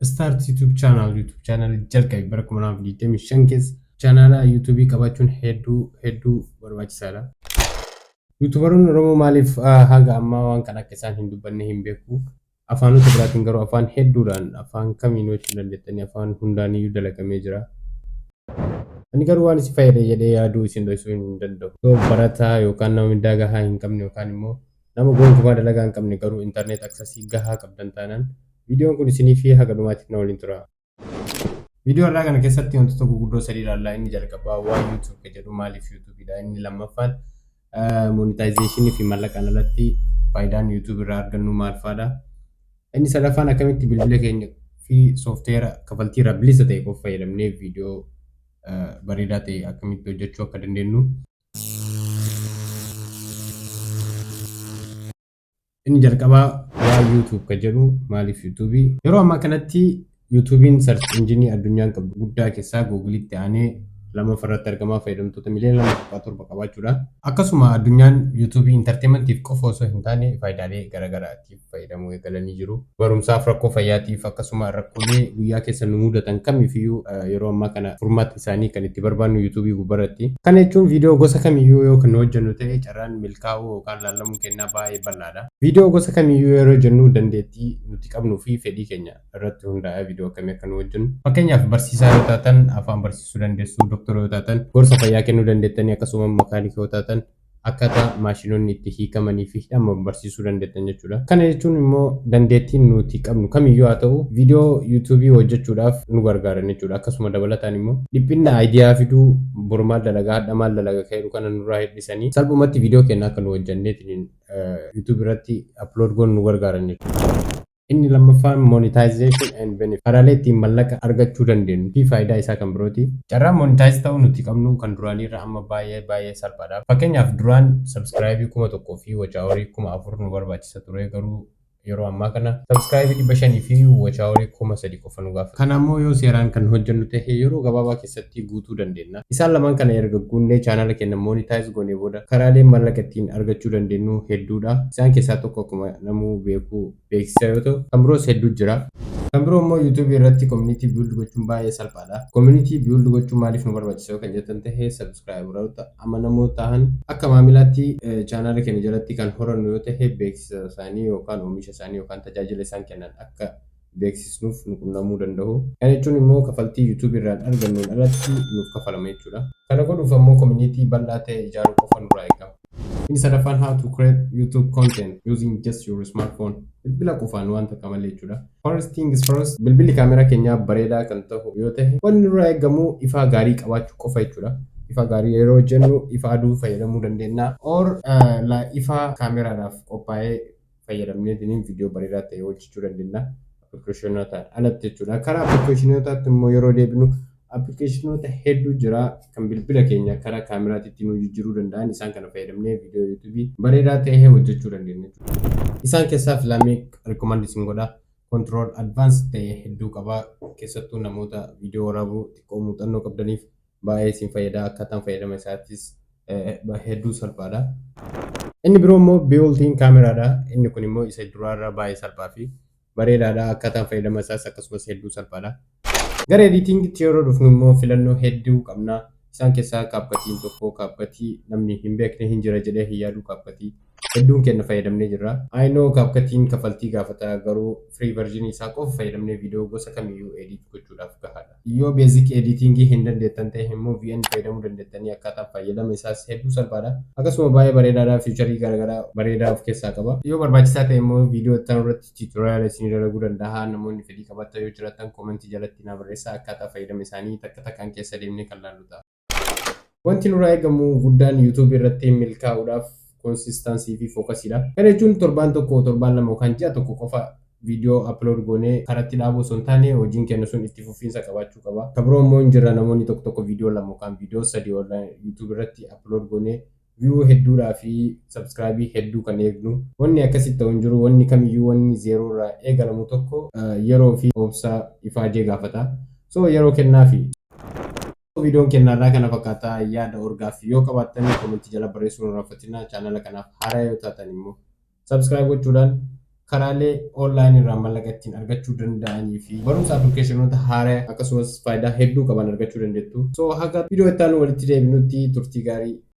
Start YouTube channel, YouTube channel jalqabi. Bara 2025 keessa chaanaala YouTube qabaachuun hedduu hedduu barbaachisaadha. YouTuberoonni Oromoo maaliif haga ammaa waan kana akka isaan hin dubbanne hin beeku. Afaanota biraatiin garuu afaan hedduudhaan, afaan kamiin hojjechuu dandeettanii, afaan hundaaniyyuu dalagamee jira. Ani garuu waan isin fayyada jedhee yaaduu isin dhoksuu hin danda'u. So barataa yookaan nama mindaa gahaa hin qabne yookaan immoo nama gonkumaa dalagaa hin qabne, garuu internet accessii gahaa qabdan taanaan, viidiyoon kun isinii fi haga dhumaatiif na waliin tura. Viidiyoo har'aa kana keessatti wantoota gurguddoo sadii ilaalla. Inni jalqabaa waa YouTube jedhu, maaliif YouTubeidha. Inni lammaffaan monetization fi mallaqaan alatti faayidaan YouTube irraa argannu maal fa'aadha. Inni sadaffaan akkamitti bilbila keenya fi soofteera kafaltii irraa bilisa ta'e qofa fayyadamnee viidiyoo bareedaa ta'e akkamitti hojjechuu akka dandeenyu. Inni jalqabaa waa YouTube kan jedhu, maaliif YouTube? Yeroo ammaa kanatti YouTube'n search engine addunyaan qabdu guddaa keessaa Google'itti aanee lammaffaa irratti argamaa, fayyadamtoota miliyoona 2.7 qabaachuudha. Akkasuma addunyaan YouTube entertainmentiif qofa osoo hin taane faayidaalee garaagaraatiif fayyadamuu eegalanii jiru. Barumsaaf, rakkoo fayyaatiif, akkasuma rakkoolee guyyaa keessa nu mudatan kamiifiyyuu yeroo ammaa kana furmaata isaanii kan itti barbaannu YouTube gubbaarratti. Kana jechuun viidiyoo gosa kamiyyuu yoo kan hojjennu ta'e, carraan milkaa'uu yookaan laallamuu kennaa baay'ee bal'aadha. Viidiyoo gosa kamiyyuu yeroo jennu, dandeettii nuti qabnuu fi fedhii keenya irratti hundaa'ee viidiyoo akkamii akka nu hojjennu. Fakkeenyaaf, barsiisaa yoo taatan afaan barsiisuu dandeessu, doktora yoo taatan gorsa fayyaa kennuu dandeettanii, akkasuma makaanika yoo taatan akkaataa maashinoonni itti hiikamanii fi hidhaman barsiisuu dandeettan jechuudha. Kana jechuun immoo dandeettiin nuti qabnu kamiyyuu haa ta'u, viidiyoo YouTube hojjechuudhaaf nu gargaaran jechuudha. Akkasuma dabalataan immoo dhiphinna idea fiduu, boru maal dalagaa, hadha maal dalaga kan jedhu kana nurraa hir'isanii salphumatti viidiyoo keenya akka nu hojjenneetiin YouTube irratti upload goonu nu gargaaran jechuudha. Inni lammaffaan monetization and benefit, karaalee ittiin mallaqa argachuu dandeenyu fi faayidaa isaa kan birooti. Carraan monetize ta'uu nuti qabnu kan duraanii irra amma baay'ee baay'ee salphaadha. Fakkeenyaaf, duraan subscribe 1000 fi watch hourii 4000 nu barbaachisa ture, garuu yeroo ammaa kana subscribe 500 fi watch hourii 3000 qofa nu gaafata. Kana immoo yoo seeraan kan hojjennu ta'e, yeroo gabaabaa keessatti guutuu dandeenya. Isaan lamaan kana erga guunnee chaanala keenya monetize goonee booda, karaalee mallaqa ittiin argachuu dandeenyu hedduudha. Isaan keessaa tokko akkuma namuu beeku beeksisa yoo ta'u, kan biroos hedduu jira. Kan biroo immoo YouTube irratti community build gochuun baay'ee salphaadha. Community build gochuun maaliif nu barbaachisa yoo kan jettan ta'e, subscriberoota amanamoo ta'an akka maamilaatti chaanaala keenya jalatti kan horannu yoo ta'e, beeksisa isaanii yookaan oomisha isaanii yookaan tajaajila isaan kennan akka beeksisnuuf nu qunnamuu danda'u. Kana jechuun immoo kafaltii YouTube irraan argannuun alatti nuuf kafalama jechuudha. Kana godhuuf ammoo community bal'aa ta'e ijaaruu qofa nurraa eegama. Inni sadaffaan how to create YouTube content using just your smartphone. Bilbila qofaan waan takka malee jechuudha. First things first, bilbilli kaameraa keenyaa bareedaa kan ta'u yoo ta'e, wanni nurraa eegamu ifaa gaarii qabaachuu qofa jechuudha. Ifa gaarii yeroo jennu ifa aduu fayyadamuu dandeenya. Or ifa kaameraadhaaf qophaa'ee fayyadamneetiin viidiyoo bareedaa ta'e hojjechuu dandeenya. Appilikeeshinotaan alatti jechuudha. Karaa appilikeeshinotaatti immoo yeroo deebinu, appilikeeshinoota hedduu jira kan bilbila keenya karaa kaameraatti nu jijjiiruu danda'an. Isaan kana fayyadamnee viidiyoo YouTube bareedaa ta'e hojjechuu dandeenya jechuudha. Isaan keessaa Filmic recommend isin godha. Control advanced ta'e hedduu qaba. Keessattuu namoota viidiyoo waraabuu xiqqoo muuxannoo qabdaniif baay'ee isin fayyada. Akkaataan fayyadama isaattis hedduu salphaadha. Inni biroo immoo built-in kaameraadha. Inni kun immoo isa duraarra baay'ee salphaa fi bareedaadha. Akkaataan fayyadama isaas akkasumas hedduu salphaadha. Gara editingitti yeroo dhufnu immoo filannoo hedduu qabna. Isaan keessaa CapCutiin tokko. CapCutii namni hin beekne hin jira jedhee hin yaadu. CapCutii hedduun keenya fayyadamnee jirra. I know, CapCutiin kafaltii gaafata, garuu free version isaa qofa fayyadamnee viidiyoo gosa kamiyyuu edit gochuudhaaf gahaadha. Yoo basic editingii hin dandeettan ta'e immoo VN fayyadamuu dandeettanii, akkaataan fayyadama isaas hedduu salphaadha. Akkasuma baay'ee bareedaadha, featurii garaagaraa bareedaa of keessaa qaba. Yoo barbaachisaa ta'e immoo viidiyoo itti irratti tutorial isinii dalaguu danda'a. Namoonni fedhii qabaatan yoo jiraatan commentii jalatti naa barreessaa, akkaataa fayyadama isaanii takka takkaan keessa deemnee kan laallu ta'a. Wanti nurraa eegamu guddaan YouTube irratti milkaa'uudhaaf consistency fi focusiidha. Kana jechuun torbaan tokko, torbaan 2 yookaan ji'a tokko qofa viidiyoo upload goonee karatti dhaabuu osoo hin taane, hojiin keenya sun itti fufiinsa qabaachuu qaba. Kan biroo immoo hin jira, namoonni tokko tokko viidiyoo 2 yookaan viidiyoo 3 YouTube irratti upload goonee view hedduudhaa fi subscribe hedduu kan eegnu. Wanni akkasitti ta'u hin jiru. Wanni kamiyyuu, wanni zero irraa eegalamu tokko yeroo fi obsa, ifaajee gaafata. So yeroo kennaa fi viidiyoon kennarraa kana fakkaata. Yaada or gaaffii yoo qabaattan commentii jala barreessuu hin irraanfatinaa. Chaanala kanaaf haaraa yoo taatan immoo subscribe gochuudhaan karaalee online irraa maallaqa ittiin argachuu danda'anii fi barumsa appilikeeshinoota haaraa akkasumas faayidaa hedduu qaban argachuu dandeettu. So haga viidiyoo itti aanu walitti deebinutti turtii gaarii.